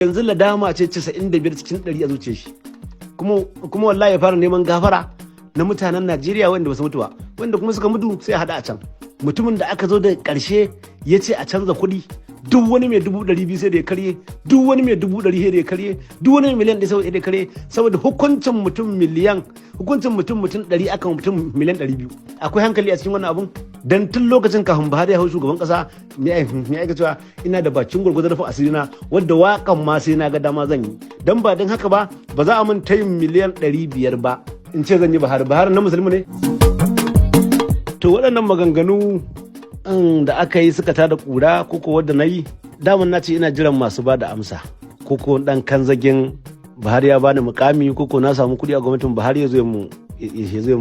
Yanzu ladama ce 95 cikin 100 a zuciyar shi. Kuma wallahi ya fara neman gafara na mutanen Najeriya wanda ba su mutu ba, wanda kuma suka mutu sai a hada a can. Mutumin da aka zo da karshe ya ce a canza kuɗi, duk wani mai 200,000 sai da ya karye, duk wani mai 100,000 sai da ya karye, duk wani mai 1,000,000 sai da ya karye, saboda hukuncin mutum miliyan, hukuncin mutum 100 akan mutum 200,000,000. Akwai hankali a cikin wannan abun? Dan tun lokacin kafin Buhari ya hau shugaban kasa, me aika cewa ina da bakin gwargwado rufin asirina, wadda wakan ma sai na ga dama zan yi. Dan ba don haka ba, ba za a mun tayin 500,000,000 ba in ce zan yi Buhari. Buhari na Musulmi ne? To, waɗannan maganganu da aka yi suka tada ƙura, ko wadda na yi daman na ce ina jiran masu ba da amsa, ko ɗan kanzagin Buhari ya bani mukami, ko na samu kuɗi a gwamnatin Buhari, ya zo mu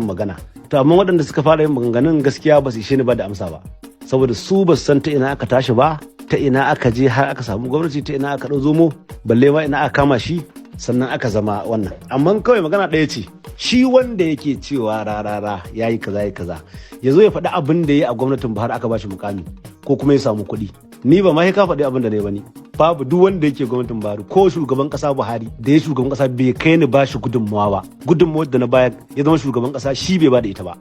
magana. To, amma waɗanda suka fara yin maganganun, gaskiya ba su ishe ni ba da amsa ba, saboda su ba su san ta ina aka tashi ba, ta ina aka je har aka samu gwamnati, ta ina aka ɗau zomo, balle ma ina aka kama shi sannan aka zama wannan. Amma kawai magana ɗaya ce: shi wanda yake cewa rarara ya yi kaza, ya kaza, ya zo ya faɗi abin da ya yi a gwamnatin Buhari aka ba shi mukami ko kuma ya samu kuɗi. Ni ba ma ka faɗi abin da na yi ba. Ni babu, duk wanda yake gwamnatin Buhari ko shugaban ƙasa Buhari da ya shugaban ƙasa bai kai ni ba shi gudunmawa ba. Gudunmawar da na bayar ya zama shugaban ƙasa, shi bai ba da ita ba.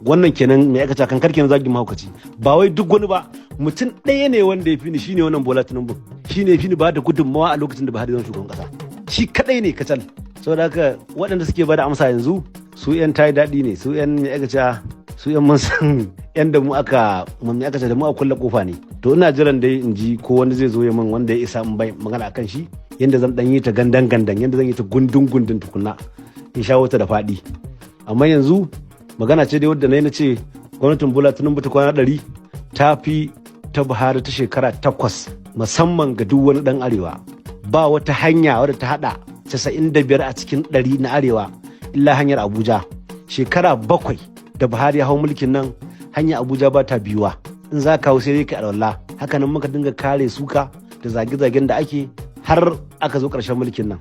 Wannan kenan. Mai aka kan karkin zagin mahaukaci. Ba wai duk wani ba, mutum ɗaya ne wanda ya fi ni, shine wannan Bola Tinubu. Shine ya fi ni ba da gudunmawa a lokacin da Buhari zama shugaban ƙasa. Shi kadai ne kacal. Saboda haka, waɗanda suke bada amsa yanzu, su yan tayi daɗi ne, su yan mai aka, su yan mun san yan da mu aka mai aka da mu a kulle kofa ne. To, ina jiran dai in ji ko wani zai zo ya min wanda ya isa in bai magana akan shi, yanda zan dan yi ta gandan gandan, yanda zan yi ta gundun gundun tukunna in shawo ta da faɗi. Amma yanzu magana ce dai wadda na yi, na ce gwamnatin Bola Tinubu ta kwana 100 ta fi ta Buhari ta shekara 8, musamman ga duk wani ɗan arewa. Ba wata hanya wadda ta hada 95 a cikin 100 na arewa illa hanyar Abuja. Shekara 7 da Buhari ya hau mulkin nan, hanyar Abuja ba ta biyuwa. In za ka hau, sai dai ka alwala. Hakanan muka dinga kare suka da zage-zagen da ake har aka zo ƙarshen mulkin nan.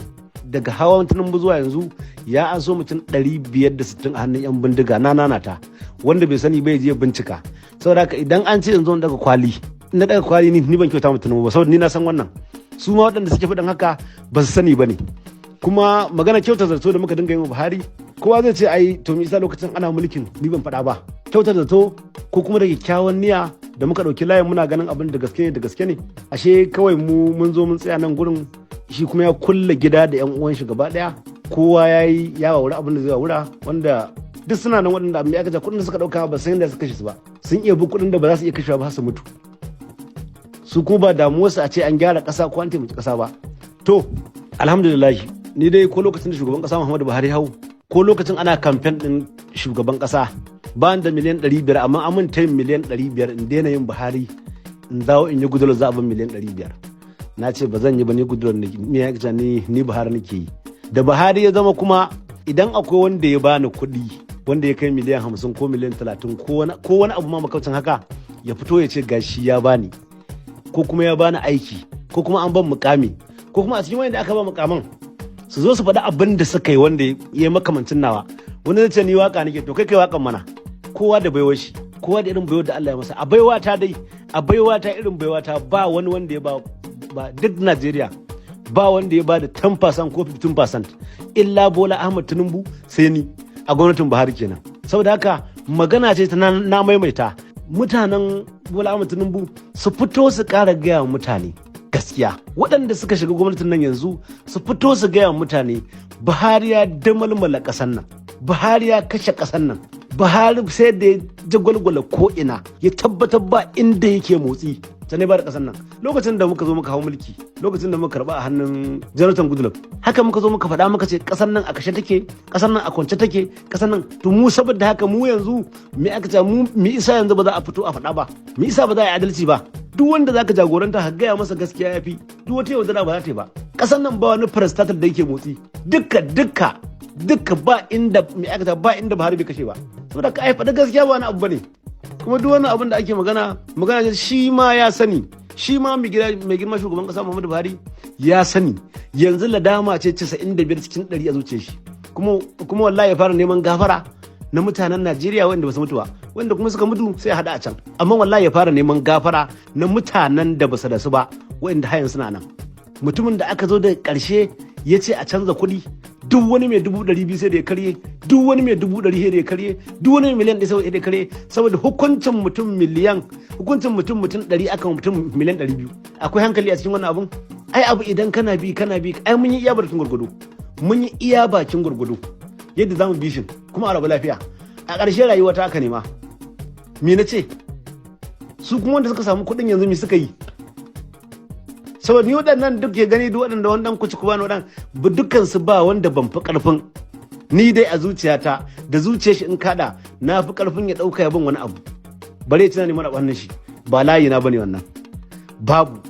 Daga hawan Tinubu zuwa yanzu, ya an so mutum 560 a hannun 'yan bindiga. Na nanata, wanda bai sani bai je bincika. Saboda haka, idan an ce yanzu daga kwali, na daga kwali, ni ban kyauta mutum ba, saboda ni na san wannan. Su ma waɗanda suke faɗin haka ba su sani ba ne. Kuma magana kyautar zato da muka dinga yi wa Buhari, kowa zai ce ai to me yasa lokacin ana mulkin ni ban faɗa ba? Kyautar zato ko kuma da kyakkyawan niyya da muka ɗauki layin, muna ganin abin da gaske ne, da gaske ne. Ashe kawai mu mun zo mun tsaya nan gurin, shi kuma ya kulle gida da yan uwan shi gaba ɗaya. Kowa ya yi ya wawura abin da zai wawura, wanda duk suna nan, waɗanda abin ya kaca kuɗin da suka ɗauka ba san yadda suka kashe su ba. Sun iya bi kuɗin da ba za su iya kashewa ba su mutu. Su kuma ba damuwarsu a ce an gyara ƙasa ko an taimaki ƙasa ba. To, alhamdulillah, ni dai ko lokacin da shugaban ƙasa Muhammadu Buhari hau, ko lokacin ana kamfen ɗin shugaban ƙasa, ba da 500,000,000, amma an mun tayin 500,000,000 in daina yin Buhari in dawo in yi Goodluck, za a ban 500,000,000. Na ce ba zan yi ba, ni Goodluck ni, ni Buhari nake yi. Da Buhari ya zama kuma, idan akwai wanda ya bani kuɗi wanda ya kai 50,000,000 ko 30,000,000 ko wani abu ma makaucin haka, ya fito ya ce gashi ya bani, ko kuma ya bani aiki, ko kuma an ban mukami, ko kuma a cikin wanda aka ba mukaman su zo su faɗi abin da suka yi wanda ya yi makamancin nawa. Wani zai ce ni waka nake. To, kai kai wakan mana. Kowa da baiwar shi, kowa da irin baiwar da Allah ya masa. A baiwa ta dai, a baiwa ta, irin baiwa ta, ba wani wanda ya ba, ba duk Najeriya ba wanda ya ba da 10% ko 15% illa Bola Ahmad Tinubu, sai ni a gwamnatin Buhari kenan. Saboda haka, magana ce ta na maimaita, mutanen Bola Ahmad Tinubu su fito su ƙara gaya wa mutane gaskiya. Waɗanda suka shiga gwamnatin nan yanzu su fito su gaya wa mutane Buhari ya damalmala ƙasar nan, Buhari ya kashe ƙasar nan, Buhari sai da ya jagwalgwala ko'ina ya tabbatar ba inda yake motsi sannan ba da ƙasar nan. Lokacin da muka zo muka hau mulki, lokacin da muka karba a hannun Jonathan Goodluck, haka muka zo muka faɗa, muka ce ƙasar nan a kashe take, ƙasar nan a kwance take, ƙasar nan. To, mu saboda haka mu yanzu me aka ce mu me isa yanzu ba za a fito a faɗa ba? Me isa ba za a yi adalci ba? Duk wanda zaka jagoranta, ka gaya masa gaskiya yafi. Duk wata yaudara ba za ta yi ba. Ƙasar nan ba wani parastatal da yake motsi. Dukka dukka dukka ba inda me aka ce ba inda Buhari bai kashe ba. Saboda ka ai faɗa gaskiya ba wani abu bane. Kuma duk wani abin da ake magana, magana ce, shi ma ya sani, shi ma mai girma shugaban kasa Muhammadu Buhari ya sani. Yanzu ladama ce 95 cikin 100 a zuciyar shi. Kuma wallahi ya fara neman gafara na mutanen Najeriya wanda ba su mutu ba, wanda kuma suka mutu sai a hada a can. Amma wallahi ya fara neman gafara na mutanen da ba su rasu ba, wanda hayan suna nan. Mutumin da aka zo da ƙarshe ya ce a canza kuɗi, duk wani mai 200,000 sai da ya karye, duk wani mai 100,000 sai da ya karye, duk wani mai 1,000,000 sai da ya karye, saboda hukuncin mutum miliyan, hukuncin mutum 100 aka mutum 200,000,000. Akwai hankali a cikin wannan abun? Ai abu idan kana bi, kana bi, ai mun yi iya bakin gwargwado, mun yi iya bakin gwargwado yadda zamu bi shin kuma a rabu lafiya. A ƙarshe rayuwa ta aka nema. Me na ce? Su kuma wanda suka samu kuɗin yanzu, me suka yi? Saboda ni waɗannan duk ya gani, duk waɗanda wannan kuci kuma waɗannan dukkan su, ba wanda ban fi ƙarfin, ni dai a zuciyata da zuciyar shi in kaɗa, na fi ƙarfin ya ɗauka ya bin wani abu, bare tuna mana wannan shi ba layi na bane wannan. Babu,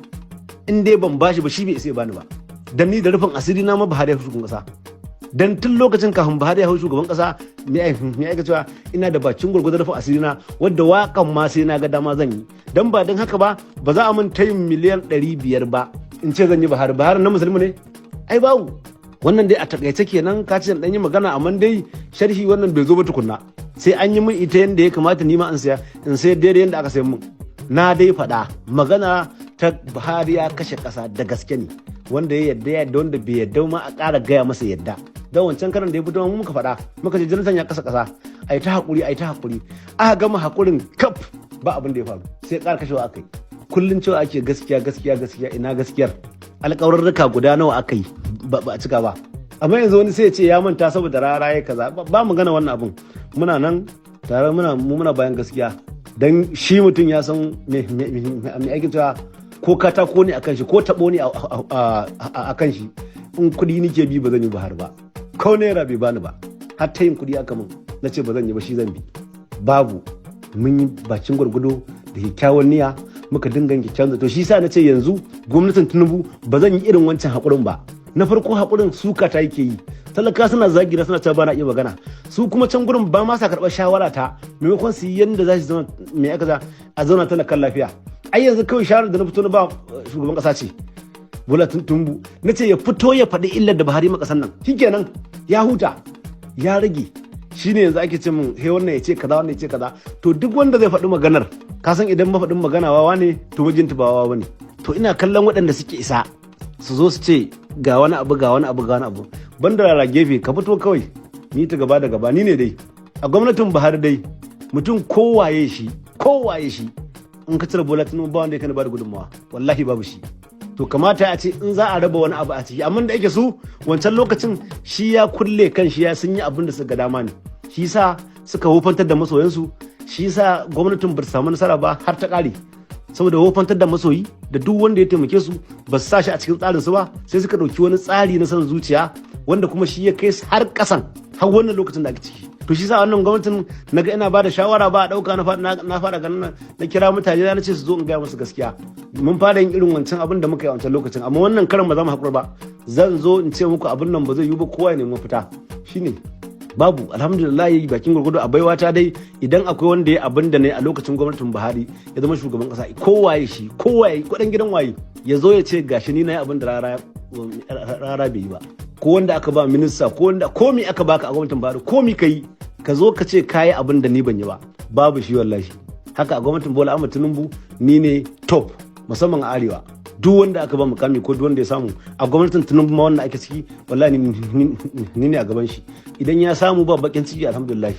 in dai ban bashi ba, shi bai isa ya bani ba. Dan ni da rufin asiri na ma Buhari ya shugaban kasa. Dan tun lokacin kafin Buhari ya hau shugaban kasa, me aika cewa ina da bakin gwargwadon rufin asiri na, wadda wakan ma sai na ga dama zan yi. Dan ba dan haka ba, ba za a mun tayin 500,000,000 ba in ce zan yi Buhari. Buhari na Musulmi ne? Ai babu. Wannan dai a takaice kenan. Ka ce dan yi magana, amma dai sharhi wannan bai zo ba tukunna, sai an yi min ita yanda ya kamata, ni ma in saya, in sayar daidai yanda aka sayan min. Na dai faɗa magana ta Buhari ya kashe ƙasa da gaske ne. Wanda ya yadda ya yadda, wanda bai yadda ma a ƙara gaya masa yadda. Don wancan karan da ya fito mu muka faɗa, muka ce Jonathan ya kasa ƙasa, ai ta haƙuri, ai ta haƙuri. Aka gama haƙurin kaf, ba abin da ya faru, sai ƙara kashewa aka yi. Kullum cewa ake gaskiya, gaskiya, gaskiya. Ina gaskiyar? Alƙawarurruka guda nawa aka yi ba a cika ba? Amma yanzu wani sai ya ce ya manta saboda rara ya kaza. Ba magana wannan abun. Muna nan tare, muna mu muna bayan gaskiya. Dan shi mutum ya san me ake cewa, ko katako ne akan shi, ko tabo ne akan shi. In kuɗi nike bi, ba zan yi Buhari ba. Ko naira bai bani ba, har ta yin kuɗi aka min, na ce ba zan yi ba, shi zan bi. Babu, mun yi bakin gwargwado da kyakkyawan niyya, muka dinga kyakkyawan zato. Shi sa na ce yanzu gwamnatin Tinubu ba zan yi irin wancan haƙurin ba. Na farko haƙurin suka ta yake yi, talaka suna zagi na, suna cewa ba na iya magana. Su kuma can gurin ba ma sa karɓar shawara ta. Maimakon su yi yanda za su zama me aka za a zauna talakan lafiya. Ai yanzu kawai shawarar da na fito na ba shugaban ƙasa ce Bola Tinubu, na ce ya fito ya faɗi illar da Buhari ma ƙasar nan, shikenan ya huta, ya rage. Shine yanzu ake ce min he wannan ya ce kaza, wannan ya ce kaza. To duk wanda zai faɗi maganar, ka san idan mafaɗin magana wawa ne, to mijinta ba wawa bane. To ina kallon waɗanda suke isa su zo su ce ga wani abu, ga wani abu, ga wani abu, banda rara gefe, ka fito kawai ni ta gaba da gaba. Ni ne dai a gwamnatin Buhari dai, mutum kowaye shi, kowaye shi, in ka cire Bola Tinubu, ba wanda ya kana ba da gudunmawa, wallahi babu shi. To kamata a ce in za a raba wani abu a ciki, amma da yake su wancan lokacin shi ya kulle kan shi, ya sun yi abin da suka dama ne, shi sa suka wofantar da masoyansu. Shi sa gwamnatin ba ta samu nasara ba har ta kare, saboda wofantar da masoyi da duk wanda ya taimake su, ba su sa shi a cikin tsarin su ba. Sai suka ɗauki wani tsari na son zuciya, wanda kuma shi ya kai su har ƙasan har wannan lokacin da ake ciki. To shi sa wannan gwamnatin naga ina ba da shawara ba a ɗauka, na fara ganin na kira mutane, na ce su zo in gaya musu gaskiya. Mun fara yin irin wancan abin da muka yi a wancan lokacin, amma wannan karan ba za mu haƙura ba. Zan zo in ce muku abin nan ba zai yiwu ba, kowa ya nemi mafita. Shine babu. Alhamdulillah, bakin gwargwado a baiwa ta dai, idan akwai wanda ya abin da ne a lokacin gwamnatin Buhari ya zama shugaban kasa, kowaye shi, kowaye, kudin gidan waye, ya zo ya ce gashi ni na yi abin da rara rara bai yi ba. Ko wanda aka ba minista, ko wanda ko mi aka baka a gwamnatin Buhari, ko mi kai, ka zo ka ce kayi abin da ni ban yi ba, babu shi wallahi. Haka a gwamnatin Bola Ahmed Tinubu, ni ne top, musamman a arewa. Duk wanda aka ba mukami ko duk wanda ya samu a gwamnatin Tinubu ma wanda ake ciki, wallahi ni ne a gaban shi. Idan ya samu, ba bakin ciki, alhamdulillah.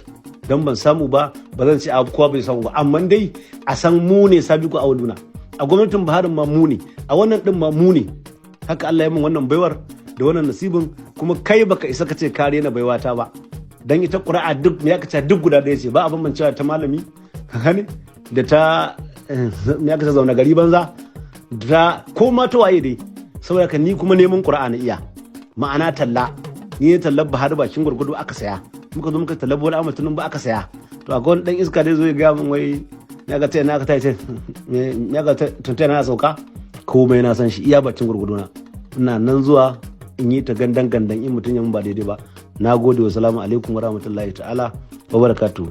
Dan ban samu ba, ba zan ce a kowa bai samu ba, amma dai a san mu ne sabiku awaluna. A gwamnatin Buhari ma mu ne, a wannan din ma mu ne. Haka Allah ya min wannan baiwar da wannan nasibin. Kuma kai baka isa ka ce ka rena baiwata ba, dan ita ƙuri'a duk me aka ce duk guda ɗaya ce, ba a bambancewa ta malami ne da ta me aka ce zaune gari banza da ko ma ta waye dai. Saboda ka ni kuma neman ƙuri'a na iya, ma'ana talla. Ni ne tallar Buhari bakin gwargwado aka saya, muka zo muka tallar Bola Ahmed Tinubu aka saya. To akwai wani dan iska dai zo ya gaya min wai ya ga ta na ka ta ya ga tuntuna na sauka. Komai na san shi iya bakin gwargwado na. Ina nan zuwa in yi ta gandan gandan in mutum ya mun ba daidai ba. Na gode wa. Salamu alaikum wa rahmatullahi ta'ala wa barakatuh.